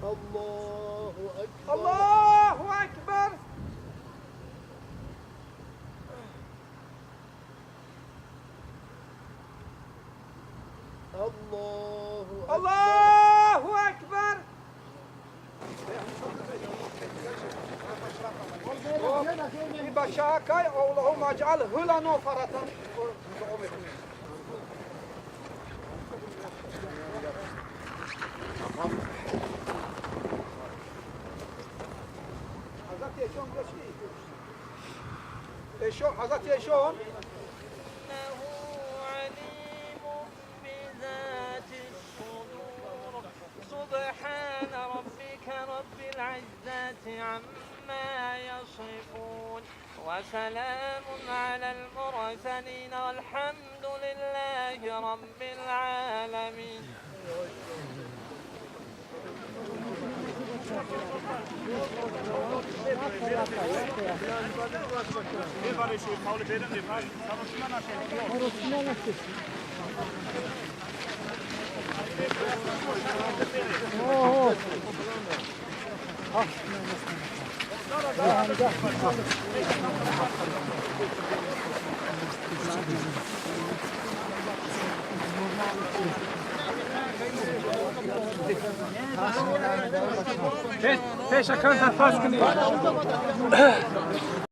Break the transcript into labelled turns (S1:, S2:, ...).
S1: الله أكبر.
S2: الله أكبر.
S1: الله أكبر.
S2: الله أكبر. بشاكاي اللهم اجعل هلانو فرطا. حضرت ایشون
S3: إنه عليم بذات الصدور. سبحان ربك رب العزة عما يصفون وسلام على المرسلين والحمد لله رب العالمين.
S2: Пеша канта фаскни.